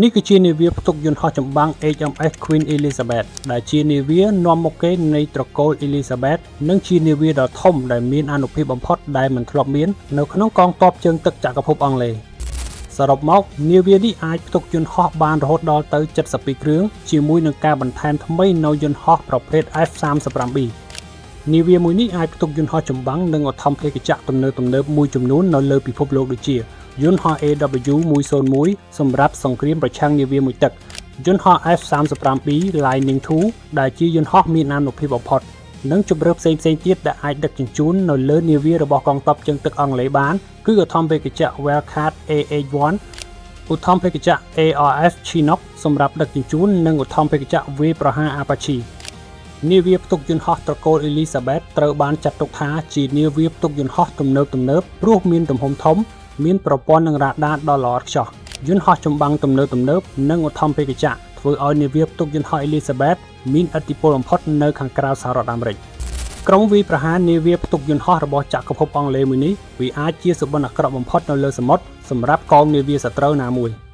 នេះគឺជានាវាផ្ទុកយន្តហោះចម្បាំង HMS Queen Elizabeth ដែលជានាវានាំមុខគេនៃត្រកូល Elizabeth និងជានាវាដ៏ធំដែលមានអានុភាពបំផុតដែលមិនធ្លាប់មាននៅក្នុងកងទ័ពជើងទឹកចក្រភពអង់គ្លេសសរុបមកនាវានេះអាចផ្ទុកយន្តហោះបានរហូតដល់ទៅ72គ្រឿងជាមួយនឹងការបន្ថែមថ្មីនូវយន្តហោះប្រភេទ F-35B នាវាមួយនេះអាចផ្ទុកយន្តហោះចម្បាំងនិងឧទ្ធម្ភាគចក្រទំនើបៗមួយចំនួននៅលើពិភពលោកដូចជាយន្តហោះ AW101 សម្រាប់សង្គ្រាមប្រឆាំងនាវាមុជទឹកយន្តហោះ F-35B Lightning II ដែលជាយន្តហោះមានអានុភាពបំផុតនិងជម្រើសផ្សេងៗទៀតដែលអាចដឹកជញ្ជូននៅលើនាវារបស់កងទ័ពជើងទឹកអង់គ្លេសបានគឺឧទ្ធម្ភាគចក្រ Wildcat AH-1 ឧទ្ធម្ភាគចក្រ ARF Chinook សម្រាប់ដឹកជញ្ជូននិងឧទ្ធម្ភាគចក្រវាយប្រហារ Apache នាវាផ្ទុកយន្តហោះត្រកូល Elizabeth ត្រូវបានចាត់ទុកថាជានាវាផ្ទុកយន្តហោះទំនើបៗព្រោះមានទំហំធំ មានប្រព័ន្ធនិងរ៉ាដាដ៏ល្អឥតខ្ចោះយន្តហោះចម្បាំងទំនើបៗនិងឧទ្ធម្ភាគចក្រធ្វើឲ្យនាវាផ្ទុកយន្តហោះ Elizabeth មានឥទ្ធិពលបំផុតនៅខាងក្រៅសហរដ្ឋអាមេរិកក្រុមវាយប្រហារនាវាផ្ទុកយន្តហោះរបស់ចក្រភពអង់គ្លេសមួយនេះវាអាចជាសុបិនអាក្រក់បំផុតនៅលើសមុទ្រសម្រាប់កងនាវាសត្រូវណាមួយ។